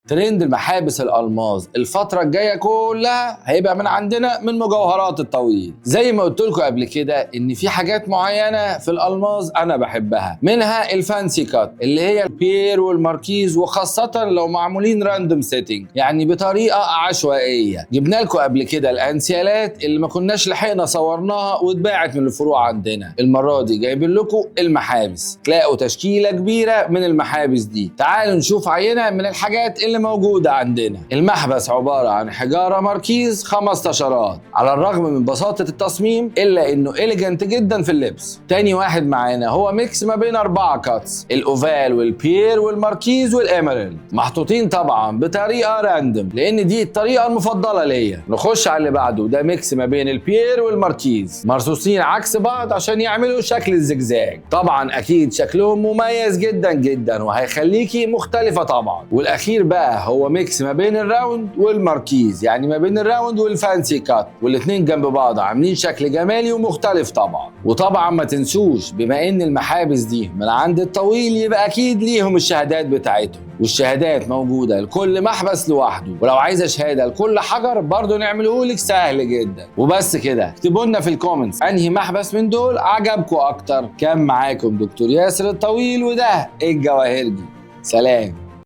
ترند المحابس الالماظ الفترة الجاية كلها هيبقى من عندنا من مجوهرات الطويل. زي ما قلت لكم قبل كده ان في حاجات معينة في الالماظ انا بحبها، منها ال fancy cut اللي هي ال pear والماركيز، وخاصة لو معمولين random setting يعني بطريقة عشوائية. جبنا لكم قبل كده الانسيالات اللي ما كناش لحقنا صورناها واتباعت من الفروع عندنا. المرة دي جايبين لكم المحابس، تلاقوا تشكيله كبيرة من المحابس دي. تعالوا نشوف عينه من الحاجات اللي موجودة عندنا. المحبس عبارة عن حجارة ماركيز 15، على الرغم من بساطة التصميم الا انه elegant جدا في اللبس. تاني واحد معانا هو mix ما بين 4 cuts، ال oval وال pear والماركيز وال emerald، محطوطين طبعا بطريقة random لان دي الطريقة المفضلة ليا. نخش على اللي بعده، ده mix ما بين ال pear والماركيز، مرصوصين عكس بعض عشان يعملوا شكل الزجزاج. طبعا اكيد شكلهم مميز جدا جدا وهيخليكي مختلفة طبعا. والاخير بقى هو mix ما بين ال round والماركيز، يعني ما بين ال round وال fancy cut، والاثنين جنب بعض عاملين شكل جمالي ومختلف طبعا. وطبعا ما تنسوش بما ان المحابس دي من عند الطويل يبقى اكيد ليهم الشهادات بتاعتهم، والشهادات موجودة لكل محبس لوحده، ولو عايزة شهادة لكل حجر برضه نعمله لك سهل جدا. وبس كده، اكتبوا لنا في ال comments انهي محبس من دول عجبكم اكتر. كان معاكم دكتور ياسر الطويل وده الجواهرجي. سلام.